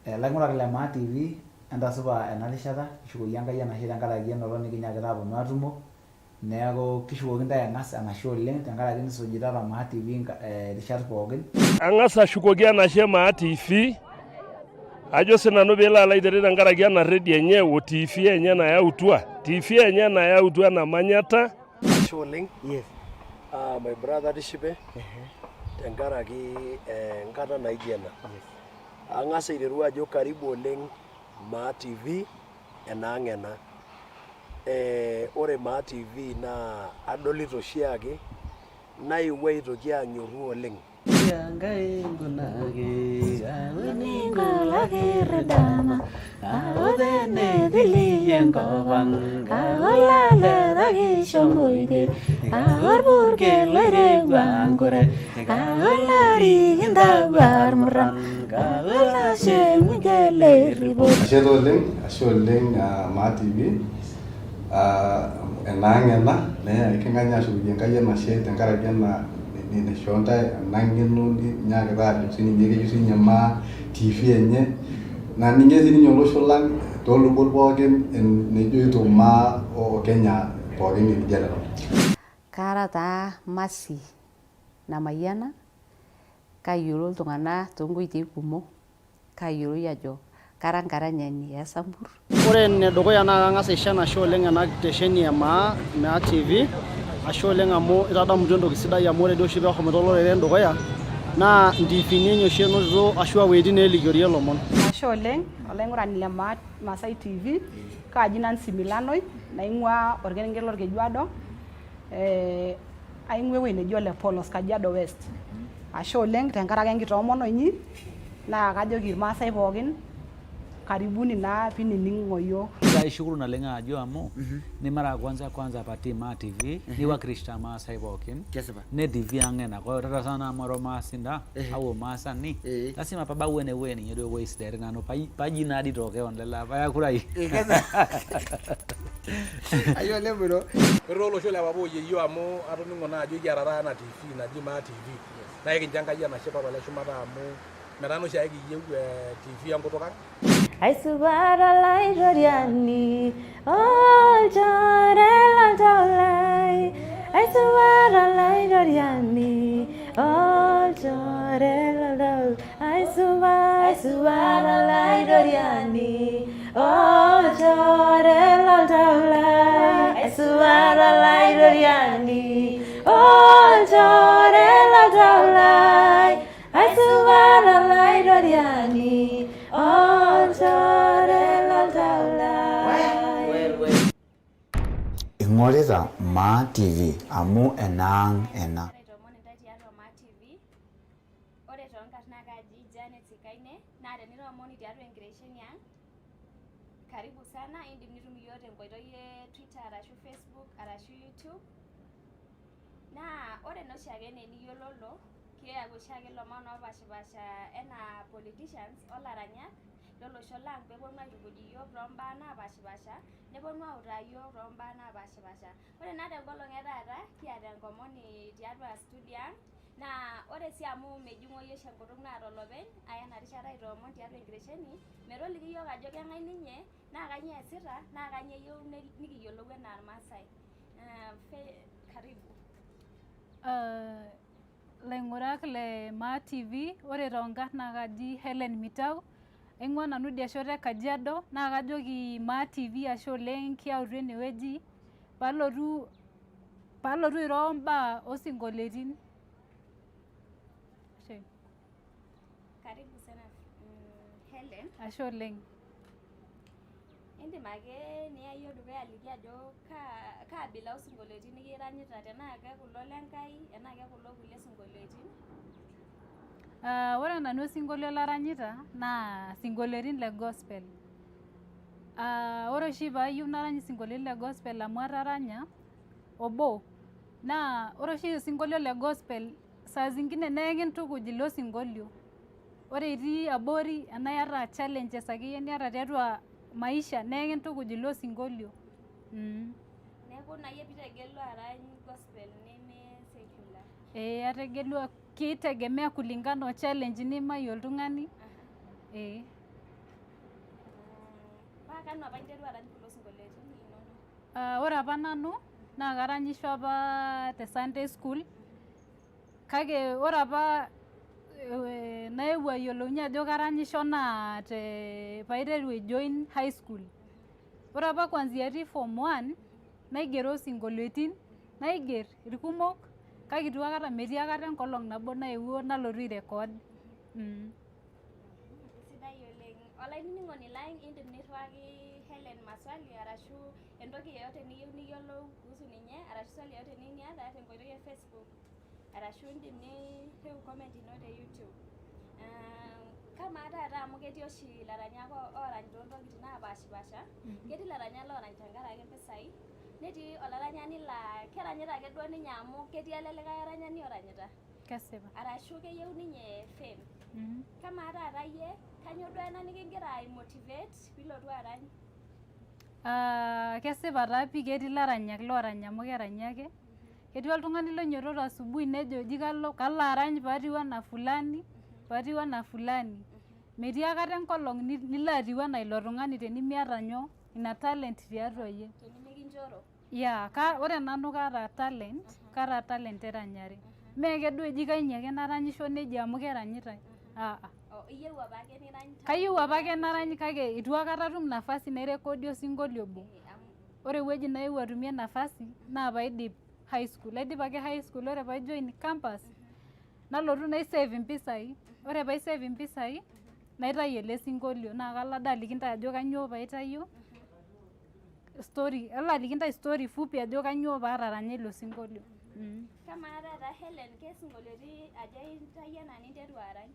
Laing'urak le Maa TV, entasupa ena rishata, kishukoki Enkai enashe tenkaraki ena olong nikinyaakita aaponu atumo, neeku kishukoki intae ang'as enashe oleng tenkaraki nisujitata Maa TV irishat pookin. Ang'as ashukoki enashe Maa TV, ajo sinanu piilo alo aitereu tenkaraki ena redio enye o TV enye nayautua, TV enye nayautua ena manyata. Ashe oleng. Yes. Ah, my brother tishipe tenkaraki enkata naijo ena. Yes. Ang'as aiteru ajo karibu oleng Maa TV enaang ena. Eh, ore Maa TV naa adolita oshiake naewuo aitoki anyorru oleng. Ashe taa oleng, ashe oleng Maa TV enaang ena naa eking'as ashukoki Enkai enashe tenkaraki ena naishoo ntae ena ng'eno ninyaakita ajo sininye keyieu sininye Maa TV enye naning'ie sininye olosho lang toolubot pookin nejoito Maa o Kenya pookin in general. Kara taa Mercy Namayiana, kaayiolo iltung'anak toonkoitoi kumok, kaayioloi ajo kara enkaranyani e Sambur. Ore enedukuya naa kang'as aisho enashe oleng ena kitesheni e Maa, Maa TV, ashe oleng amu itadamutua entoki sidai amu ore dii oshi peeshomoita oloreren dukuya naa intiifini enye oshi enotito ashu wuejitin neelikiorie ilomon. Ashe oleng olaing'urani le Maa Maasai TV, kaaji Nancy Milanoi naing'uaa orkerenket lolkejuado. Aing'ua ewueji neji Ole Polos, Kajiado West. Ashe oleng tenkaraki enkitoomono inyi, naa kajoki irmaasai pookin karibuni naa piinining'o iyiook. Aishukuru naleng ajo amu ni mara ya kwanza kwanza patii Maa TV niwakilisha Maasai pookin ne TV ang ena kwa hiyo tata sana amu ara ormaasinda au ormaasani lazima pabau ene wueji ninye duo ewueji sidai nanu paji naa dii too keon lelo payakurai. Ayieu oleng bro. Ore olosho le papa oyieyio amu atoning'o naa ajo ekiata taata ena TV naji Maa TV naa ekincho Enkai enashe Papa le shumata amu metaa naa oshiake kiyieu TV enkutuk ang. Aisupat olaitoriani olchore loltau lai Aisupat olaitoriani olchore loltau Aisupat aisupat olaitoriani olchore loltau lai Aisupat olaitoriani olchore loltau lai Aisupat olaitoriani olchore loltau lai. Ing'orita Maa TV amu enaang ena. Aitoomon intae tiatua Maa TV. Ore toonkarn naa kaji Janet Sikaine naa tenitoomoni tiatua enkitesheni ang karibu sana indim nitum iyiook tenkoitoi e Twitter arashu Facebook arashu YouTube. Naa ore naa oshiake enaa eniyiololo kiyau oshiake ilomon oopashipaasha enaa politicians olaranyak lolosho lang peeponu aitukuj iyiook toombaa naapashipaasha neponu autaa iyiook toombaa naapashipaasha. Ore naa tenkolong etaata kiata enkomoni tiatua studio ang naa ore sii amu mejing'oyu oshi enkutuk naata olopeny aya ena rishata aitoomon tiatua enkitesheni metoliki iyiook ajo keng'ae ninye naa kanyoo eesita naa kanyoo eyieu nikiyiolou enaa irmaasai. Karibu. Laing'urak le Maa TV, ore toonkarn naa kaji Hellen Mitau, aing'ua nanu idia shoto e Kajiado naa kajoki Maa TV ashe oleng' kiyautua enewueji paalotu airo imbaa osinkolioitin. Ashe. Karibu sana Hellen. Ashe oleng'. Indim ake niya iyie dukuya aliki ajo kaa kaa abila osinkolioitin nikiranyita tenaa kekulo le Nkai enaa kekulo kulie sinkolioitin. Ore nanu osinkolio laranyita naa isinkolioitin le gospel. Ore oshi paayieu narany isinkolioitin le gospel amu ataranya obo naa ore oshi osinkolio le gospel saa zingine naa ekintukuj ilo sinkolio. Ore itii abori enaa iyata challenges akeyie niata tiatua maisha naa ekintukuj ilo sinkolio. Neeku ina iyie pitegelua arany gospel neme secular. Ee ategelua kitegemea kulingana o challenge niimayie oltung'ani ee. Paa kanu apa interua arany kulo sinkolioitin linonok? Ore apa nanu naa karanyisho apa te Sunday school kake ore apa naewuo ayiolounye ajo karanyisho naa te paiteru aijoin high school. Ore apa kwanzia atii form 1 naigero sinkolioitin naiger irkumok kake itu aikata metii aikata enkolong nabo naewuo nalotu airecord. Sidai oleng. Olainining'oni lai, indim nirriwaki Hellen maswali arashu entoki yeyote niyieu niyiolou kuhusu ninye arashu swali yeyote niyieu niata tenkoitoi e Facebook arashu indim nirriu comment ino te YouTube. Kamaa taata amu ketii oshi ilaranyak oorany toontokitin naapashipasha, ketii ilaranyak loorany tenkaraki impisai, netii olaranyani laa keranyita ake duo ninye amu ketii ele likae aranyani oranyita. Kesipa. Arashu keyieu ninye fame. Kamaa taata iyie, kanyoo duo ena nikingira aimotivate piilotu arany? Kesipa taa pii ketii ilaranyak loorany amu keranyi ake. Ketii oltung'ani loinyototo asubuhi nejo eji kalo kalo arany paatiu anaa fulani, paatiu anaa fulani. Metii aikata enkolong nilo atiu anaa ilo tung'ani tenimiata nyoo ina talent tiatua iyie. Tenimikinchoro. Yeah, ore nanu kaata talent, kaata talent eranyare. Mee ake duo eji kainyi ake naranyisho nejia amu keranyitai. Aa. Oh, iyieu apake nirany. Kayieu apake narany kake itu aikata atum nafasi nairekodie osinkolio obo. Ore ewueji naewuo atumie nafasi naa paidip high school. Aidip ake high school ore paijoin campus nalotu naisave impisai. Ore paisave impisai naitayu ele sinkolio naa kalo ade aliki intae ajo kainyoo paitayio story, kalo aliki intae story fupi ajo kainyoo paataranya ilo sinkolio. Kamaa taata Hellen, kesinkolioitin aja intayio anaa ninteru arany?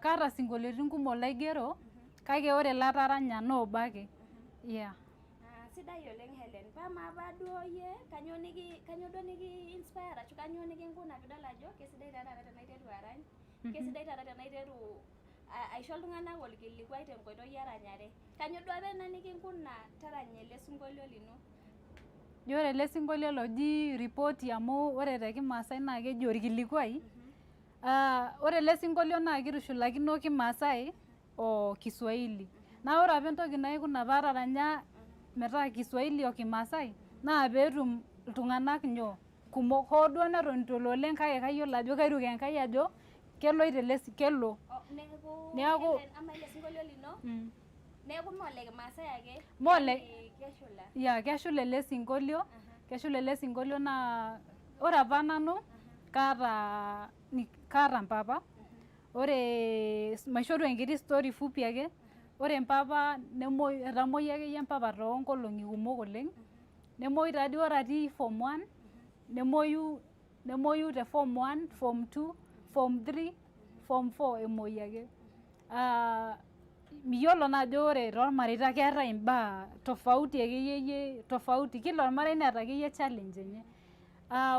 Kaata sinkolioitin kumok laigero kake ore lataranya naa obo ake. Yeah. Sidai oleng Hellen. Pamaa apa duo iyie kanyoo niki kanyoo duo niki inspire arashu kanyoo nikinkuna pidol ajo kesidai taa taata tenaiteru arany, kesidai taata tenaiteru aisho iltung'anak olkilikuai tenkoitoi eranyare. Kanyoo duo apa ena nikinkuna taranya ele sinkolio lino? Ijo ore ele sinkolio loji ripoti amu ore te kimaasai naa keji orkilikuai. Ore ele sinkolio naa kitushulakino kimaasai o Kiswahili. Naa ore apa entoki naikuna paataranya metaa Kiswahili o kimaasai naa peetum iltung'anak nyoo kumok hoo duo neton itu elo oleng kake kayiolo ajo kairuk Enkai ajo keloito ele kelo. Neeku Neeku Hellen, ama ele sinkolio lino neeku mee ole kimaasai ake Mee ole yani keshula. Yeah, keshula ele sinkolio, keshula ele sinkolio naa ore apa nanu kaata kaata mpapa. Ore maishoru enkiti story fupi ake. Ore mpapa nemuoyu etamoyia akeyie mpapa toonkolong'i kumok oleng. Nemuoyu taadii ore atii form 1 nemuoyu nemuoyu te form 1, form 2, form 3, form 4 emuoi ake. Miyiolo naa ajo ore toormareita keetae imbaa tofauti akeyie yie tofauti kila ormarei neeta akeyie challenge enye.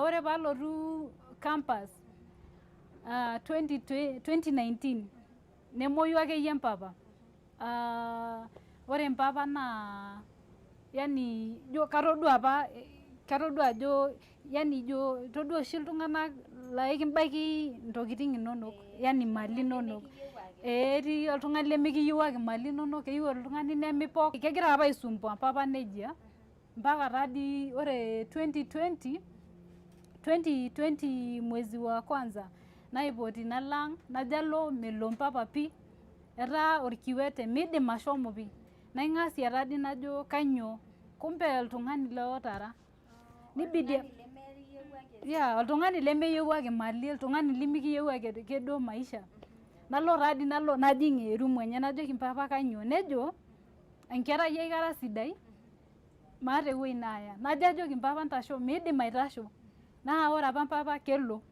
Ore paalotu campus 2019 nemuoyu akeyie mpapa. Ore mpapa naa yani ijo katodua apa katodua ajo yani ijo itodua oshi iltung'anak laa ekibaiki intokitin inonok yani imali inonok. Etii oltung'ani lemikiyiewuaki imali inonok, keyieu oltung'ani nemipok. Kegira apa aisumbua mpapa nejia mpaka taadii ore 2020 2020 mwezi wa kwanza naipoti nalo ang' najo alo melo mpapa pii etaa orkiwete miidim ashomo pii. Naing'asia taadii najo kainyoo, kumbe oltung'ani lootara. Nibidi yeah, oltung'ani lemeyiewuaki imali, oltung'ani limikiyiewuaki ake duo maisha. Nalo taadii nalo najing erumu enye najoki mpapa kainyoo, nejo enkerai ai kara sidai maata ewueji naaya. Najo ajoki mpapa ntasho miidim aitasho. Naa ore apa mpapa kelo,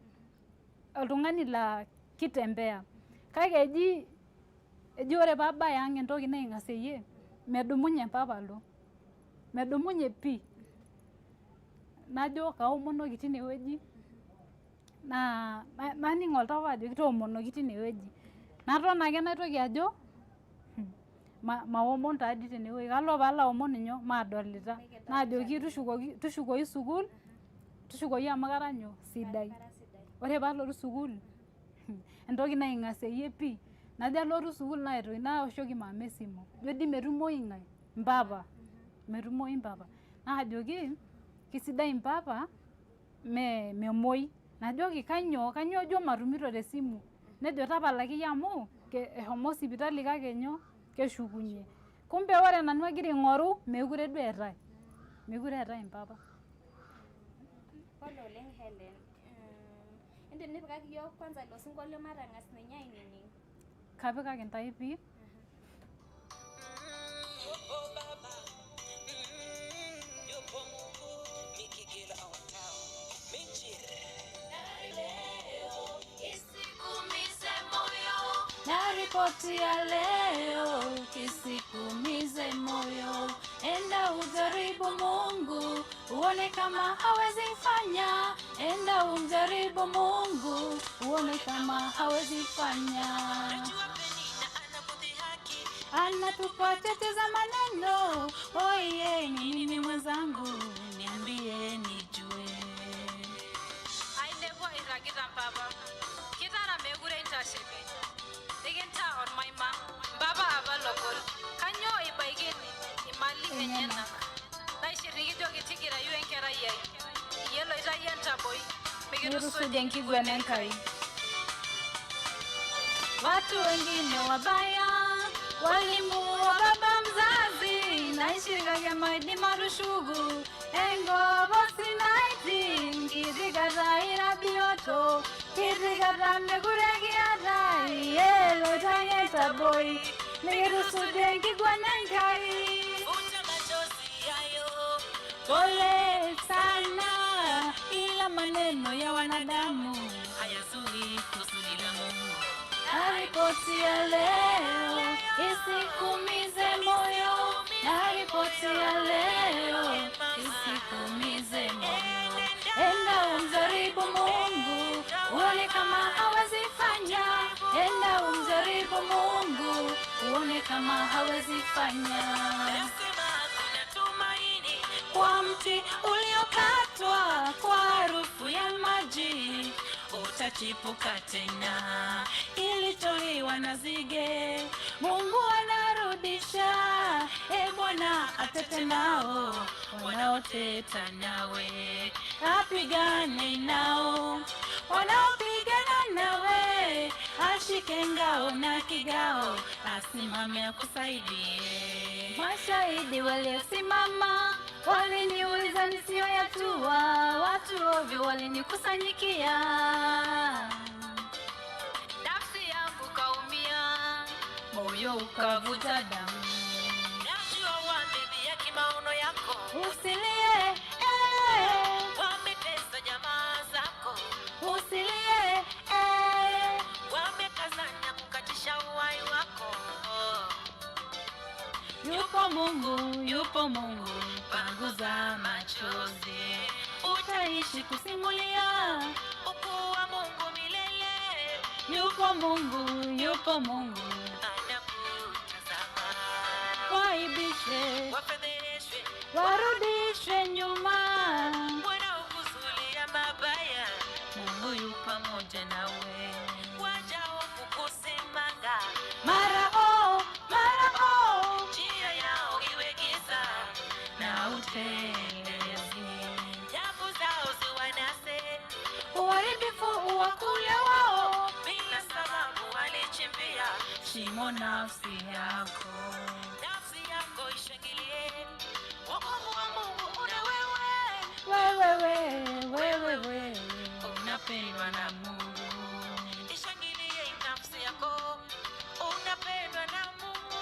oltung'ani laa kitembea. Kake eji eji ore paabaya ang' entoki naing'asieyie medumunye mpapa alo, medumunye pii. Najo kaomonoki tinewueji naa naning oltau ajoki toomonoki tinewueji. Naton ake naitoki ajo maomon taadii tenewueji kalo paalo aomon inyoo maadolita. Naajoki tushukoki tushukoyu sukuul, tushukoyu amu kara nyoo sidai. Ore paalotu sukuul entoki naing'asieyie pii najo alotu sukuul naoshoki mama esimu, ijo dii metumoyu ng'ae. mpapa metumoyu mpapa. Naajoki kisidai mpapa memoi. Najoki kanyoo ijo matumito te simu. Nejo tapalaki iyie amu eshomo sipitali kake nyoo keshukunye. Kumbe ore nanu agira aing'oru meekure duo eetae. Meekure eetae mpapa. Pole oleng Helen. Indim nipikaki iyiok kwanza ilo sinkolio matang'as ninye ainining. Kapikaki intae pii. Na ripoti ya leo isikuumize moyo, enda ujaribu Mungu uone kama hawezi fanya. Enda umjaribu Mungu uone kama hawezi fanya. Anatupa tete za maneno, oye ni nini mwenzangu, niambie nijue. Ainepua irragita mpapa, kitara meekure intasheki. Nikintaa ormaima, mpapa apa logol. Kanyoo ibaikini imali enyenak. Naishiriki tigirayu enkerai ai. Iyie loitayie entaboi, mikitusuj enkiguana Enkai. Watu wengine wabaya walimuua baba mzazi, naishirikaki maidi marushugu engobo sinaiti nkitikata ira bioto kitikata mekure kiata iye loitayie entaboi mikitusuj enkiguana Enkai. Pole sana, ila maneno ya wanadamu hayazui kusudi la Mungu. Na ripoti ya leo isikuumize moyo, na ripoti ya leo isikuumize moyo. Enda umjaribu Mungu uone kama hawezi fanya. Enda umjaribu Mungu uone kama hawezi fanya. Kwa mti uliokatwa kwa harufu ya maji utachipuka tena. Ilicholiwa na zige Mungu anarudisha. E Bwana atete nao wanaoteta nawe, apigane nao wanaopigana nawe, ashike ngao na kigao, asimame akusaidie. Mashahidi waliosimama waliniuliza nisiyoyatua, watu ovyo walinikusanyikia. Nafsi yangu kaumia, moyo ukavuta damu. Najua wamedhihaki maono yako, usilie wametesa jamaa zako, usilie wamekazana kukatisha uhai wako. Yupo Mungu, yupo Mungu, panguza machozi, utaishi kusimulia ukuu wa Mungu milele. Yupo Mungu, yupo Mungu, anakutazama. Waibishwe, wafedheheshwe, warudishwe nyuma, wanaokuzulia mabaya, Mungu yu pamoja nawe. Wajao kukusimanga mara oh, mara oh, njia yao iwe giza na utelezi, nyavu zao ziwanase, uharibifu uwakule wao, bila sababu walichimbia shimo nafsi yako. Nafsi yako ishangilie, wokovu wa Mungu una wewe, wewe wewe wewe, unapendwa na Mungu. Ishangilie nafsi yako, unapendwa na Mungu.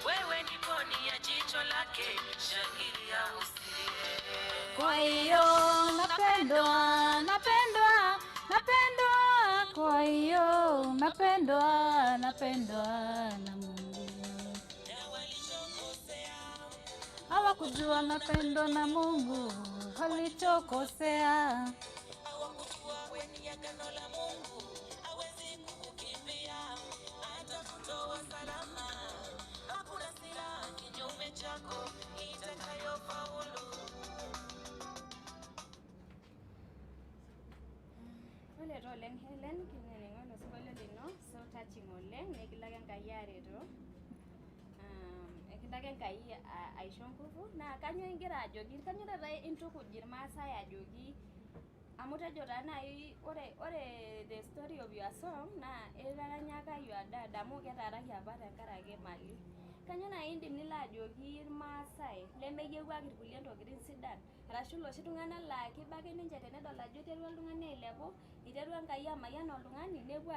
Wewe ni mboni ya jicho lake, shangilia usilie. Kwa hiyo napendwa, napendwa, napendwa. Kwa hiyo napendwa, napendwa na Mungu. Hawakujua napendwa na Mungu, walichokosea. Hawakujua wewe ni agano la Mungu, hawezi kukukimbia, atakutoa salama. Hakuna silaha kinyume chako itakayofaulu. Pole taa oleng Helen, kinining'o ilo sinkolio lino, so touching oleng, nikilo ake Enkai areto. Kincho ake Enkai aisho nguvu. Naa kanyoo ingira ajoki, kanyoo taata intukuj irmaasai ajoki, amu tejo taa nai ore the story of your song naa itaranyaka your dad amu ketaaraki apa tenkaraki mali. Kanyoo nai indim nilo ajoki irmaasai lemeyiewuaki irkulie ntokitin sidan, arashu iloshi tung'anak laa kiba ake ninche tenedol ajo iterua oltung'ani ailepu, iterua Enkai amayian oltung'ani, nepuo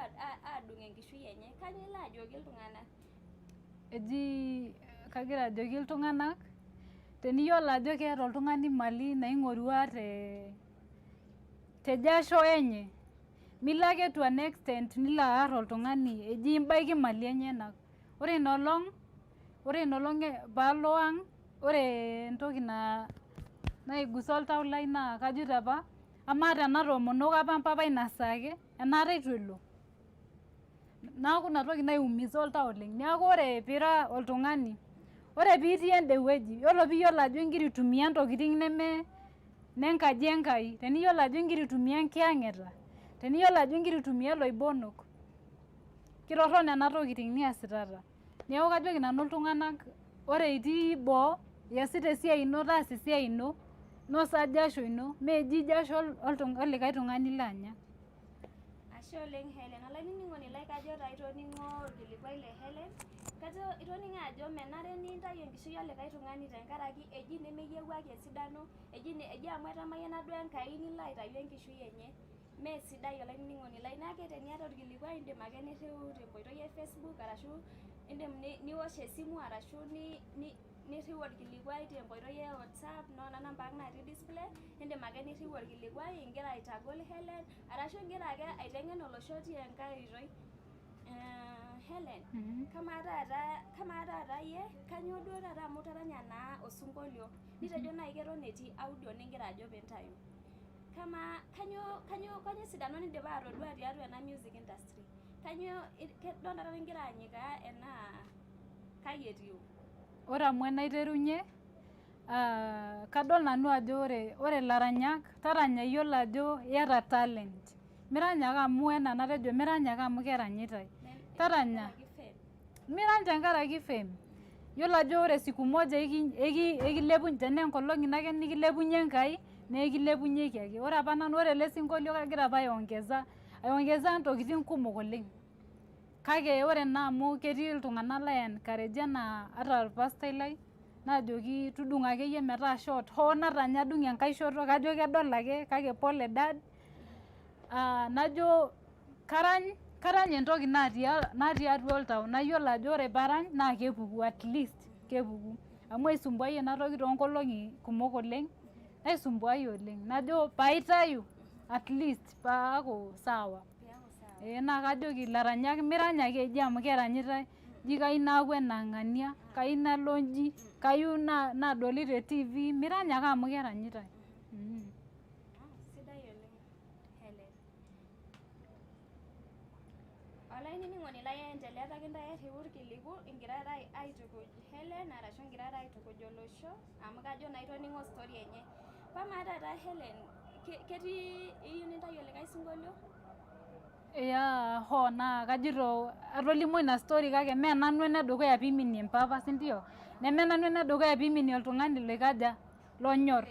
adung' enkishui enye. Kanyoo ilo ajoki iltung'anak? Eji kagira ajoki iltung'anak, teniyiolo ajo keeta oltung'ani mali naing'orua te jasho enye, milo ake to an extent nilo aar oltung'ani eji imbaiki mali enyenak. Ore ina olong paalo ang', ore entoki naigusa oltau lai naa kajito apa, amaa tenatoomonoko apa mpapa ina saa ake, enaata eitu elo. Neeku ina toki naiumiza oltau oleng'. Neeku ore piira oltung'ani, ore piitii ende wueji, yiolo piiyiolo ajo igira aitumia ntokitin neme nenkaji Enkai, teniyiolo ajo igira aitumia enkiyang'eta, teniyiolo ajo igira aitumia iloibonok, kitorrono nena tokitin niasitata. Neeku kajoki nanu iltung'anak, ore itii boo, iasita esiai ino, taasa esiai ino, nosa jasho ino, meeji jasho olikae tung'ani ilo anya. Ashe oleng Helen. Olainining'oni lai, kajo taa itoning'o orkilikuai le Helen. Kajo itoning'o ajo menare nintayu enkishui olikae tung'ani tenkaraki eji nemeyiewuaki esidano, eji amu etamayiana duo Enkai nilo aitayu enkishui enye. Mee sidai, olainining'oni lai. Neeku teniata orkilikuai indim ake nirriu tenkoitoi e Facebook, arashu indim niwosh esimu, arashu nirriu orkilikuai tenkoitoi e WhatsApp noona namba ang natii display. Indim ake nirriu orkilikuai ingira aitagol Helen arashu ingira ake aiteng'en olosho tenkae oitoi. Helen, kamaa taata iyie, kanyoo duo taata, amu itaranya naa osinkolio nitejo naaji keton etii audio ningira ajo pintayu, kamaa kanyoo esidano nindipa atodua tiatua ena music industry? Kanyoo kedol taata ningira anyikaa enaa kai etiu? Ore amu enaiterunye, kadol nanu ajo ore ilaranyak, taranya iyiolo ajo iyata talent. Mirany ake amu enaa enatejo, mirany ake amu keranyitai. Taranya. Mirany tenkaraki fame. Yiolo ajo ore siku moja ekilepunye, tenaa enkolong ino ake nikilepunye Enkai, naa ekilepunyeki ake. Ore apa nanu, ore ele sinkolio kagira apa aiongeza ntokitin kumok oleng. Kake ore naa amu ketii iltung'anak lai encourage enaa ata orpastai lai, naajoki tudung'o akeyie metaa short, hoo natanya adung' enkae shoto, kajo kedol ake, kake pole dad. Najo karany entoki natii atua oltau, nayiolo ajo ore paarany naa kepuku, at least kepuku. Amu aisumbuayie ina toki toonkolong'i kumok oleng, naisumbuayie oleng. Najo paitayu at least paaku sawa. Naa kajoki ilaranyak, mirany ake eji amu keranyitai, ji kayieu naaku enaa ng'ania, kayieu nalo inji, kayieu naadoli te TV, mirany ake amu keranyitai. Sidai oleng Helen. Olainining'oni lai, aendelea ake ntae airriu irkiliku ingirara aitukuj Helen arashu ingirara aitukuj olosho, amu kajo naa itoning'o story enye. Pamaa taata Helen, ketii iyieu nintayu olikae sinkolio? Yaa, hoo naa kajito atolimuo ina story, kake mee nanu enedukuya piiminie mpapa, sindio? Neme nanu enedukuya piiminie oltung'ani loikaja lonyorr.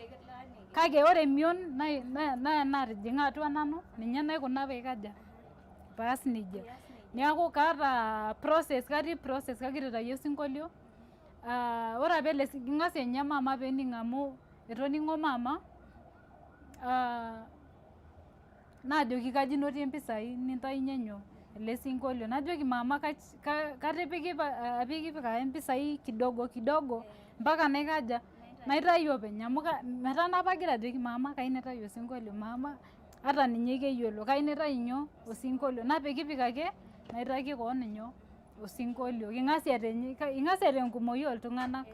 Kake ore emion naatijing'a atua nanu, ninye naikuna paikaja paas nejia. Neeku kaata process, katii process, kagira aitayu osinkolio. Ore apa ele king'asia ninye mama pening amu etoning'o mama, naajoki kaji inotie mpisai nintayunye nyoo ele sinkolio. Najoki mama katipika ake mpisai kidogo kidogo mpaka naikaja naitayu openy, amu metaa napa agira ajoki mama kayieu naitayu osinkolio, mama ata ninye keyiolo kayieu naitayu nyoo osinkolio, napikipik ake naitaki koon nyoo osinkolio. King'asia tenkumoki oltung'anak.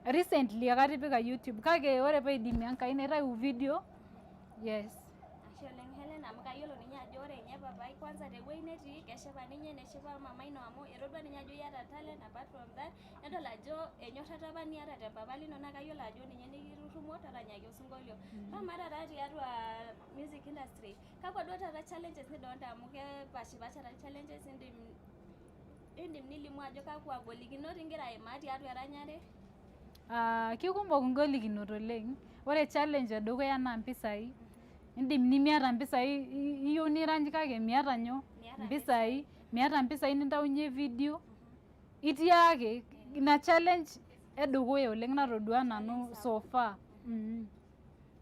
Recently ake atipika YouTube, kake ore paidimie Enkai naitayu video, yes. Ashe oleng Helen, amu kayiolo ninye ajo ore ninye papai kwanza tewuei netii keshipa ninye, neshipa mama ino, amu etodua ninye ajo iyata talent. Apart from that, nedol ajo enyorrata apa niata te papa lino, naa kayiolo ajo ninye nikiturrumo taranyaki osinkolio. Kamaa taata tiatua music industry, kakwa duo taata challenges nidolta, amu kepaashipaasha ta challenges, indim Indim nilimu ajo kakwa golikinot ingira aimaa tiatua eranyare? Kikumok ingolikinot oleng. Ore challenge edukuya naa mpisai. Indim nimiata mpisai, iyieu nirany kake miata nyoo? Mpisai. Miata mpisai nintaunye video. Itii ake ina challenge edukuya oleng natodua nanu so far.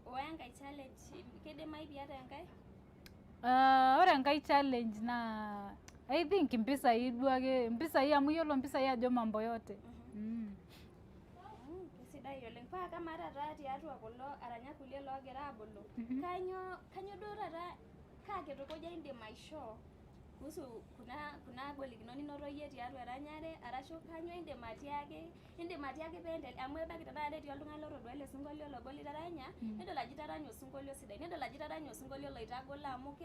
Ore enkae challenge, kidimayu piata enkae? Ore enkae challenge naa I think mpisai duo ake, mpisai amu iyiolo mpisai ajo mambo yote. Kesidai oleng. Paa kamaa taata tiatua kulo aranyak kulie loogira abulu, kanyoo duo taata kaa kitukuja indim aishoo kuhusu kuna golikinot ninoto iyie tiatua eranyare, arashu kanyoo indim atiaki peendelea amu ebaiki tenakata netii oltung'ani lotodua ele sinkolio lobo litaranya, nedol ajo itaranya osinkolio sidai, nedol ajo itaranya osinkolio loitagolo amu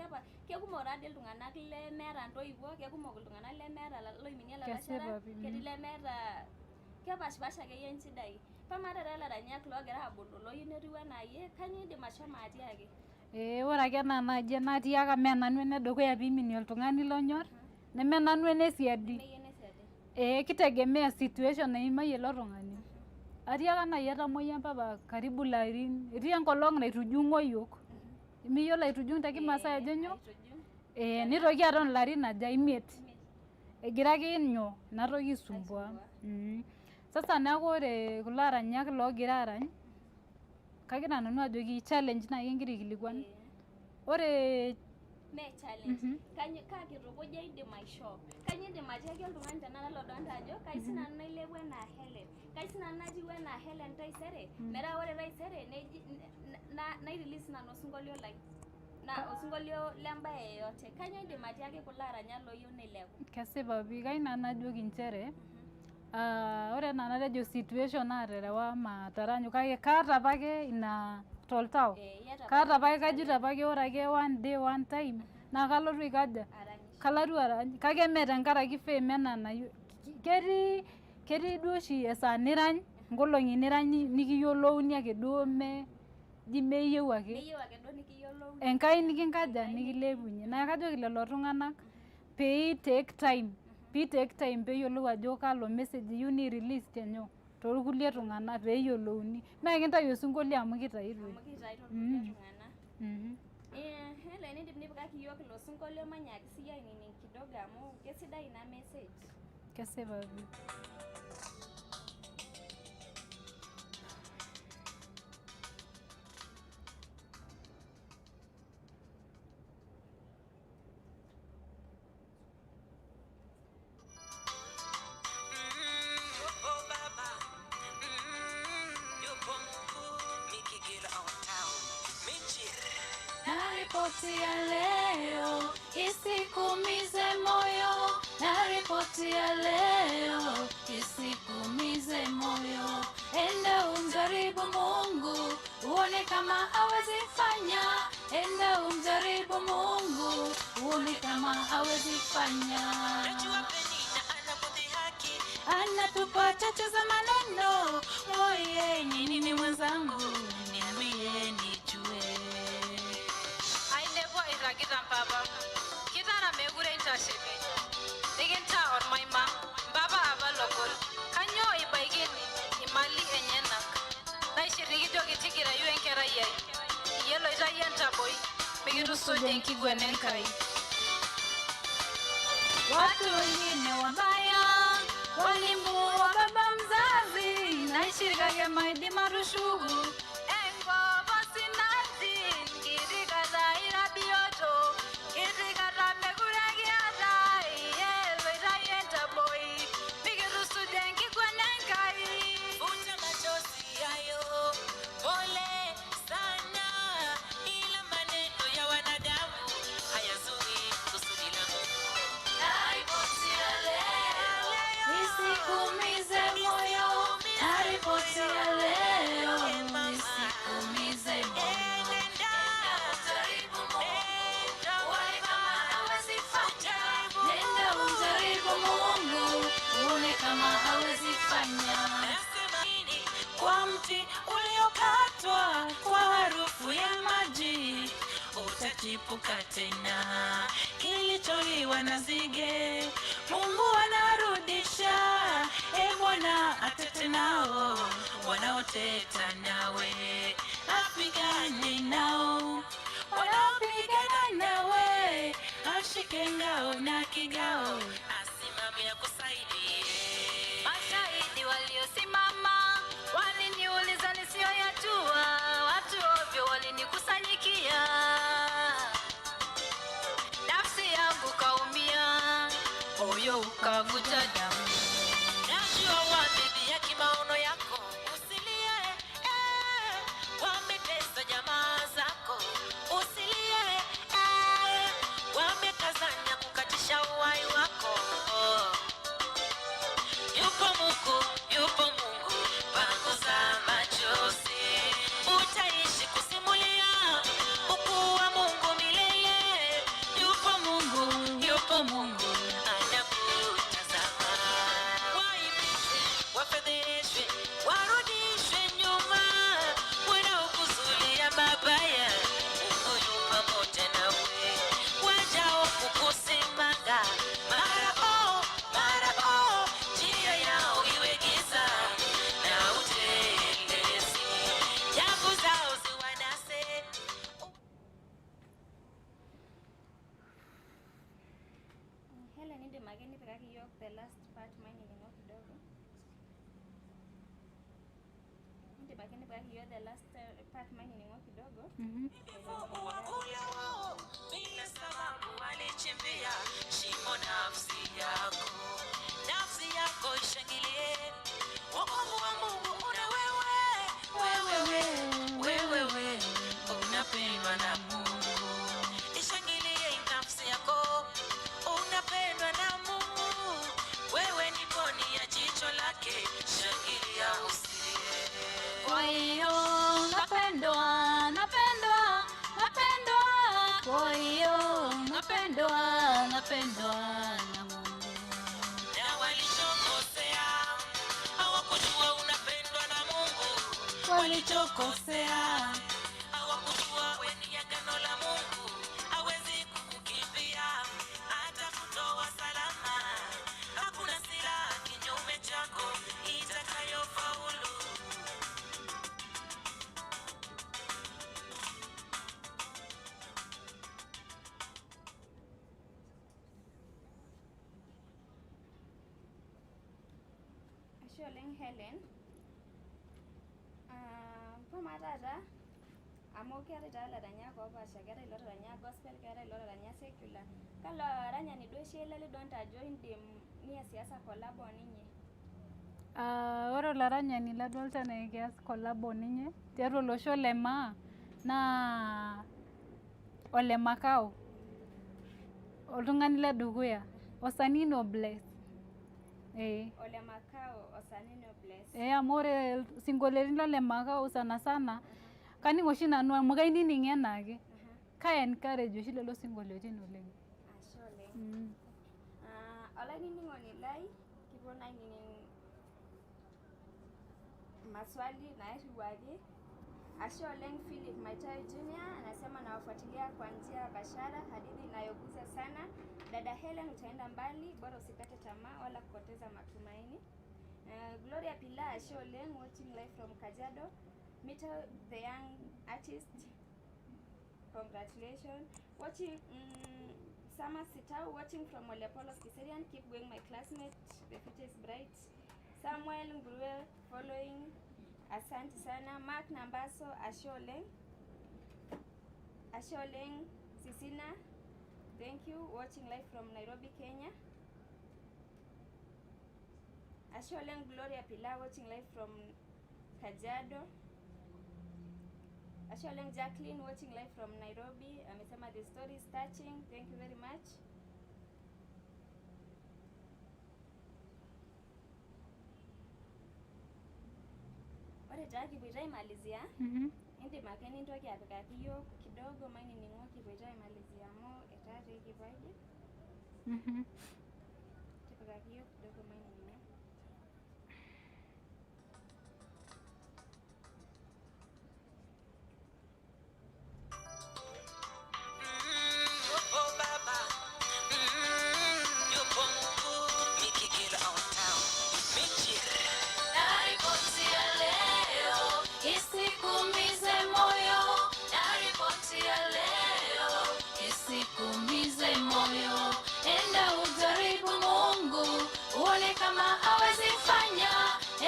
kekumok taadii iltung'anak lemeeta intoiwuo, kekumok iltung'anak lemeeta loiminie ilalashera, ketii lemeeta kepaashipaasha akeyie inchidai. Pamaa taata ilaranyak loogira abulu looyieu netiu enaa iyie, kanyoo indim ashomo atiaki? Ore ake enaa naaji enatiaka mee nanu enedukuya piiminie oltung'ani lonyor, neme nanu enesiadi. Kitegemea situation naimayie ilo tung'ani. Atiaka naaji etamoyia mpapa karibu ilarin, etii enkolong naitujung'o yiok. Miyiolo aitujung te kimaasai ajo nyoo? Nitoki aton ilarin aja 5. Egira ake nyoo ina toki aisumbua. Sasa neeku ore kulo aranyak loogira arany, kagira nanu ajoki challenge naaji kingira aikilikuan. Ore mee challenge, kaa kitukuja indim aishoo? Kanyoo indim atiaki oltung'ani tenakata lodolta ajo kai sinanu nailepu enaa Hellen, kai sinanu natiu enaa Hellen taisere, metaa ore taisere nairelease nanu osinkolio lai, na osinkolio lembae yeyote. Kanyoo indim atiaki kulo aranyak looyieu neilepu? Kesipa pii, kai nanu najoki nchere ore enaa enatejo situation naaterewa mataranyu kake kaata apake ina toltau. Kaata apake kajito apake ore ake one day one time naa kalotu aikaja? Kalotu arany kake mee tenkaraki fame enaa nayieu. Ketii duo oshi esaa nirany, nkolong'i nirany nikiyiolouni ake duo mee ji meyieu ake. Enkai nikinkaja nikilepunye. Naa kajoki lelo tung'anak pee take time. Pee take time peeyiolou ajo kalo message iyieu ni release tenyoo toorkulie tung'anak peeyiolouni. Mee kintayu osinkolio amu kitaitoi. Amu kitaito irkulie tung'anak. Hellen, indim nipikaki iyiok ilo sinkolio manyaaki siyie ainining kidogo amu kesidai ina message. Kesipa pii. Ripoti ya leo isikuumize moyo, na ripoti ya leo isikuumize moyo. Enda umjaribu Mungu uone kama hawezi fanya, enda umjaribu Mungu uone kama hawezi fanya. Najua Penina anakudhihaki, anatupa chachu za maneno. Oye, ni nini mwenzangu, niambie nijue. Ainepua irragita mpapa, kitara mekure intashe penyo. Nikintaa ormaima, mpapa apa logol. Kanyoo ibaikini imali enyenak. Naishiriki tigirayu enkerai ai. Iyie loitayie entaboi, mikitusuj enkiguana Enkai. Watu wengine wabaya walimuua baba mzazi, naishirikake maidim atushuku. Enkop osinati, nkiti kata ira bioto, kiti kata mekure kiata, iyie loitayie entaboi, mikitusuj enkiguana Enkai. Futa machozi hayo, pole sana, ila maneno ya wanadamu hayazui kusudi la Mungu. Na ripoti ya leo isikuumize moyo, na ripoti ya leo isikuumize moyo. Enda umjaribu Mungu uone kama hawezi fanya, nenda umjaribu Mungu uone kama hawezi fanya. Nasema nini kwa mti uliokatwa kwa harufu ya maji utachipuka tena, kilicholiwa na nzige Mungu ana Nao wanaoteta nawe, apigane nao wanaopigana nawe, ashike ngao na kigao, asimame akusaidie. Mashahidi waliosimama waliniuliza nisiyoyajua, watu ovyo walinikusanyikia, nafsi yangu kaumia, moyo ukavuja damu. Najua wamedhia kimaono yako, usilie, eh, wametesa jamaa zako, usilie, eh, wamekazana kukatisha uhai wako. Yupo Mungu, yupo Mungu, panguza machozi, utaishi kusimulia ukuu wa Mungu milele. Yupo Mungu, yupo Mungu anakutazama. Waibishwe, wafedheheshwe, warudishwe nyuma, wanaokuzulia mabaya, Mungu yu pamoja nawe. Wajao kukusimanga mara oh, mara oh, njia yao iwe giza na utelezi, nyavu zao ziwanase. Helen, indim ake nipikaki iyiok the last part mainining'o kidogo. Indim ake nipikaki iyiok the last part mainining'o kidogo. Ule wao bila sababu walichimbia shimo nafsi yako, nafsi yako ishangilie wokovu wa Mungu una wewe, wewe, wewe, wewe, unapendwa na Mungu. Ishangilie nafsi yako, unapendwa na Mungu. Wewe ni poni ya jicho lake, shangilia usilie. Kwa hiyo napendwa, napendwa, napendwa. Kwa hiyo napendwa, napendwa na Mungu. Na walichokosea hawakujua unapendwa na Mungu. Walichokosea hawakujua wewe ni agano la Mungu, hawezi kukukimbia hata kutoa salama. Hakuna silaha kinyume chako itakayofaulu. Ashe oleng Helen. Ah, mpama taata amu keetae taa ilaranyak oopaasha, keetae ilotaranya gospel, keetae ilotaranya secular. Kalo aranyani duo oshi ele lidolta ajo indim niasiasa collab oninye? Ah, ore olaranyani ladolta naa kias collab oninye tiatua olosho le maa naa Ole Makau, oltung'ani ledukuya, Osanino Bless. Eh. Ole Makau, Osanino Bless. Eh, amu ore sinkolioitin le Ole Makau sana sana kaning oshi nanu amu kainining enaake. Kai encourage oshi lelo sinkolioitin oleng. Ashe oleng. Ah, olainining'oni lai, kipuo naa ainining maswali nairiwaki. Ashe oleng Philip Maitai Jr. anasema nawafuatilia kwa njia ya bashara, hadithi inayogusa sana. Dada Helen, utaenda mbali, bora usikate tamaa wala kupoteza matumaini. Gloria Pilar, ashe oleng, watching live from Kajiado. Mita the young artist, congratulations. Watching Sama Sitau, watching from Olepolos Kiserian. Keep going my classmate, the future is bright. Samuel Nguruwe following, asante sana. Mark Nambaso, ashe oleng. Ashe oleng Sisina, thank you, watching live from Nairobi, Kenya. Ashe oleng Gloria Pilar, watching live from Kajiado. Ashe oleng Jacqueline, watching live from Nairobi. Amesema the story is touching. Thank you very much. Ore taa kipoito aimalizia, indim ake nintoki apikaki iyiok kidogo mainining'o kipoito aimalizia amu etaa taa ekipuo aidip. Tipikaki iyiok kidogo mainining'o. Yupo Baba, yupo Mungu, Mikikila on town, Michi. Uone kama hawezi fanya.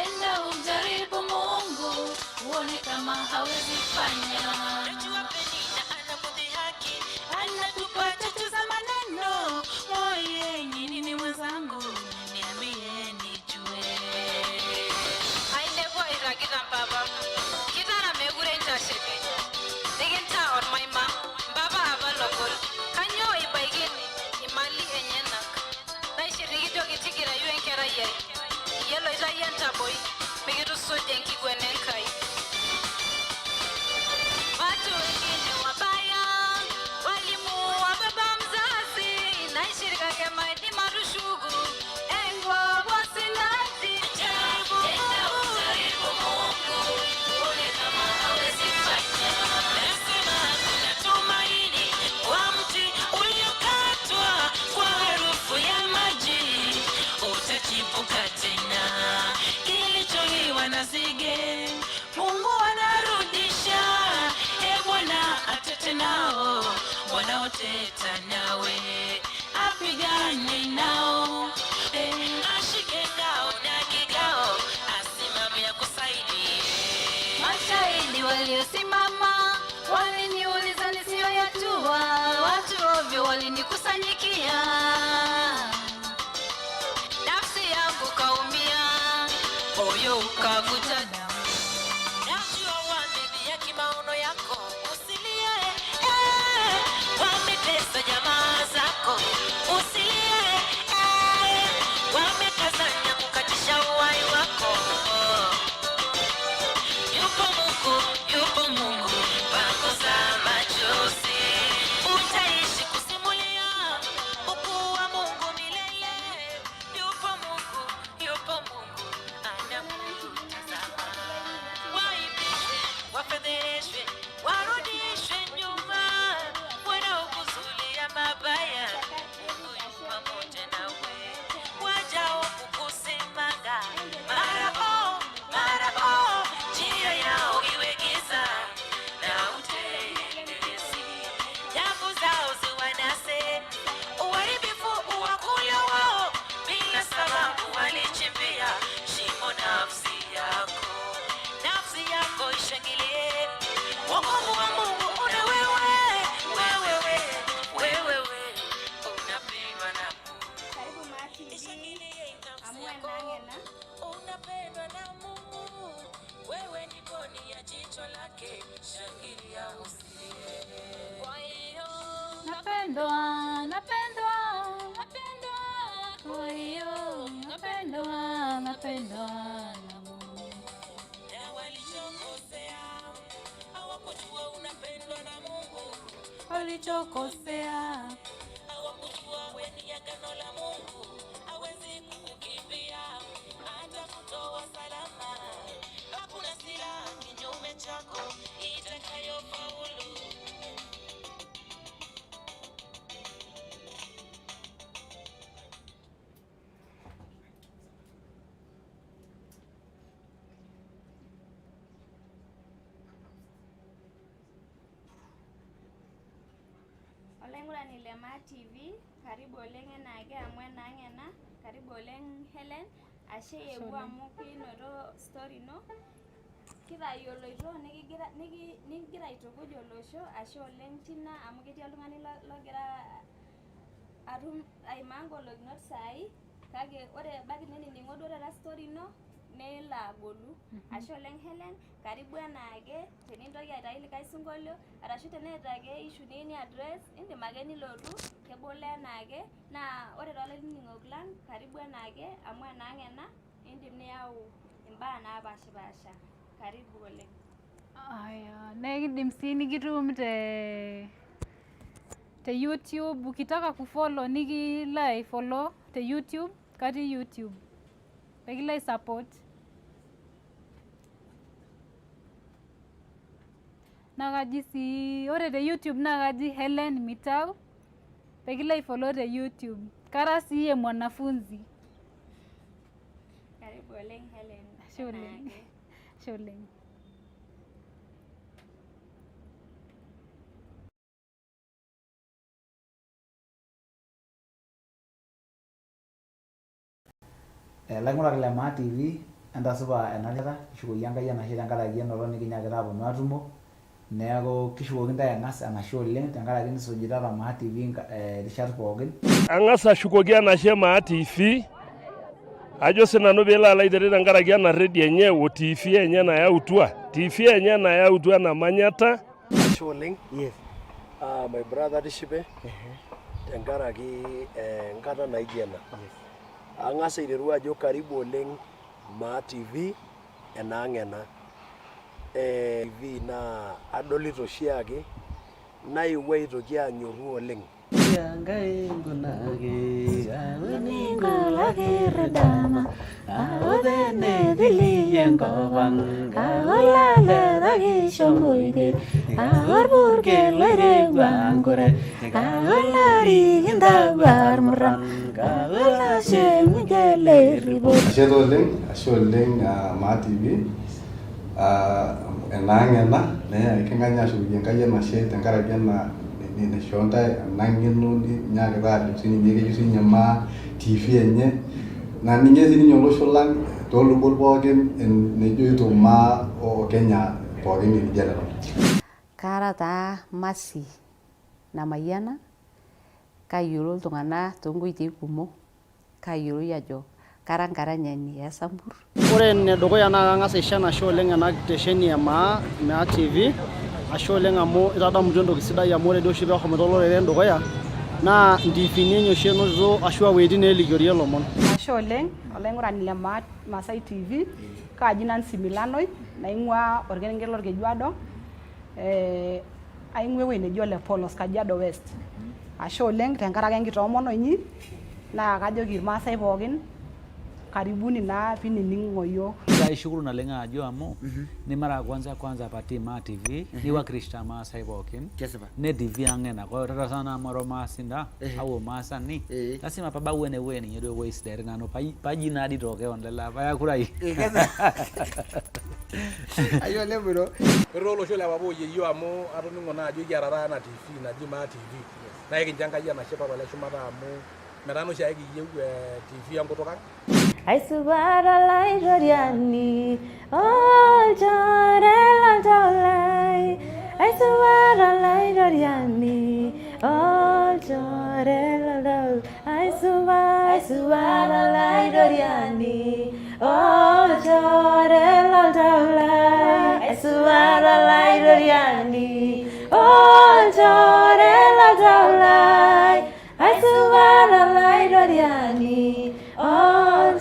Enda umjaribu Mungu, uone kama hawezi fanya. Najua Penina anakudhihaki, anatupa chachu za maneno. Moye nini mwenzangu, niambie nijue. Ainepua irragita mpapa, kitara meekure intasheki. Nikintaa ormaima, mpapa apa logol. Kanyoo ibaikini imali enyenak. Naishirikitoki tigirayu enkerai ai. Iyie loitayio entaboi, mikitusuj enkiguana Enkai. Watu wengine wabaya, walimuua baba mzazi. Naishirikake maidim atushuku enkuopo sinati. Jaribu Mungu, uone kama hawezi fanya. Nasema kuna tumaini kwa mti uliokatwa kwa harufu ya maji, utachipuka tena. Kilicholiwa na nzige, Mungu anarudisha. E Bwana, atete nao wanaoteta nawe, apigane nao, ashike ngao na kigao, asimame akusaidie. Mashahidi waliosimama waliniuliza nisiyoyajua, watu ovyo walinikusanyikia. Nafsi yangu kaumia, moyo ukavuja damu. Najua wamedhihaki maono yako, usilie. Wametesa jamaa zako, usilie. Wamekazana kukatisha uhai wako. Yupo Mungu, yupo Mungu, panguza machozi. Utaishi kusimulia ukuu wa Mungu milele. Yupo Mungu, yupo Mungu, anakutazama. Waibishwe, wafedheheshwe, warudishwe nyuma, wanaokuzulia mabaya, Mungu yu pamoja nawe. Wajao kukusimanga, mara oh, mara oh, njia yao iwe giza na utelezi, nyavu zao ziwanase, uharibifu uwakula wao, bila sababu walichimbia shimo nafsi yako, nafsi yako ishangilie. Wokovu wa Mungu una wewe, wewe, wewe, wewe, unapendwa na Karibu Maa TV Ishangilie nafsi amu yako. enaang ena. Unapendwa na Mungu, wewe ni boni ya jicho lake, shangilia usilie. Kwa hiyo napendwa, napendwa, napendwa. Kwa hiyo napendwa, napendwa na Mungu. Na walichokosea hawakujua unapendwa na Mungu, Walichokosea hawakujua wewe ni agano la Mungu, hawezi kukukimbia hata kutoa salama. Hakuna silaha kinyume chako itakayofaulu. Olaing'urani le Maa TV, karibu oleng enaake amu enaang ena. Karibu oleng Hellen, ashe iewuo amu kinoto story ino. Kitayioloito nikigira nikigira aitukuj olosho, ashe oleng tina amu ketii oltung'ani logira atum aimaa ngolikinot saai, kake ore ebaiki nenining'o duo taata story ino nelo agolu. Ashe oleng Hellen, karibu enaake tenintoki aitayu likae sinkolio arashu teneeta ake issue niyieu ni address, indim ake nilotu, kebolo enaake. Naa ore toolainining'ok lang, karibu enaake amu enaang ena, indim niyau imbaa naapashipaasha. Karibu oleng. Aya, na ekindim sii nikitum te YouTube. Ukitaka kufollow nikilo aifollow te YouTube, katii YouTube. Pekilo aisupport. Naa kaji sii ore te YouTube naa kaji Hellen Mitau pekilo aifollow te YouTube. Kara sii mwanafunzi. Karibu oleng Hellen. Ashe oleng. Enaake. Ashe oleng. Laing'urak le Maa TV, entasupa ena rishata, kishukoki Enkai enashe tenkaraki enoto nikinyaakita aaponu atumo, neeku kishukoki intae ang'as enashe oleng tenkaraki nisujitata Maa TV irishat pookin. Ang'as ashukoki enashe Maa TV, ajo sinanu piilo alo aitereu tenkaraki ena redio enye o TV enye nayautua, TV enye nayautua ena manyata. Ashe oleng. Yes. My brother tishipe tenkaraki enkata naijo ena. Yes. Ang'as aiteru ajo karibu oleng Maa TV enaang ena. TV naa adolita oshiake naewuo aitoki anyorru oleng. Ashe taa oleng, ashe oleng Maa TV enaang ena naa eking'as ashukoki Enkai enashe tenkaraki ena naishoo ntae ena ng'eno ninyaakita ajo sininye keyieu sininye Maa TV enye naning'ie sininye olosho lang toolubot pookin nejoito Maa o Kenya pookin in general. Kara taa Mercy Namayiana, kayiolo iltung'anak toonkoitoi kumok, kayioloi ajo kara enkaranyani e Sambur. Ore enedukuya naa kang'as aisho enashe oleng ena kitesheni e Maa, Maa TV, ashe oleng amu itadamutua entoki sidai amu ore dii oshi peeshomoita oloreren dukuya naa ntiifini enye oshi enotito ashu wuejitin neelikiorie ilomon. Ashe oleng olaing'urani le Maa Maasai TV, kaaji Nancy Milanoi naing'uaa orkerenket lolkejuado. Aing'ua ewueji neji Ole Polos, Kajiado West. Ashe oleng tenkaraki enkitoomono inyi, naa kajoki irmaasai pookin karibuni naa piinining'o iyiook. Aishukuru naleng ajo amu ni mara ya kwanza kwanza patii Maa TV ni wakilisha Maasai pookin ne TV ang ena kwa hiyo tata sana moro maasinda au maasani lazima pabau ene wueji ninye duo ewueji sidai nanu paji naa dii tokeo lela payakurai. Ayioo oleng bro. Ore olosho le papa oyieyio amu atoning'o naa ajo ekiata taata ena TV naji Maa TV naa ekincho Enkai enashe papa le shumata amu metaa naa oshiake kiyieu TV enkutuk ang. Aisupat olaitoriani, olchore loltau lai. Aisupat olaitoriani, olchore loltau. Aisupat, aisupat olaitoriani, olchore loltau lai. Aisupat olaitoriani, olchore.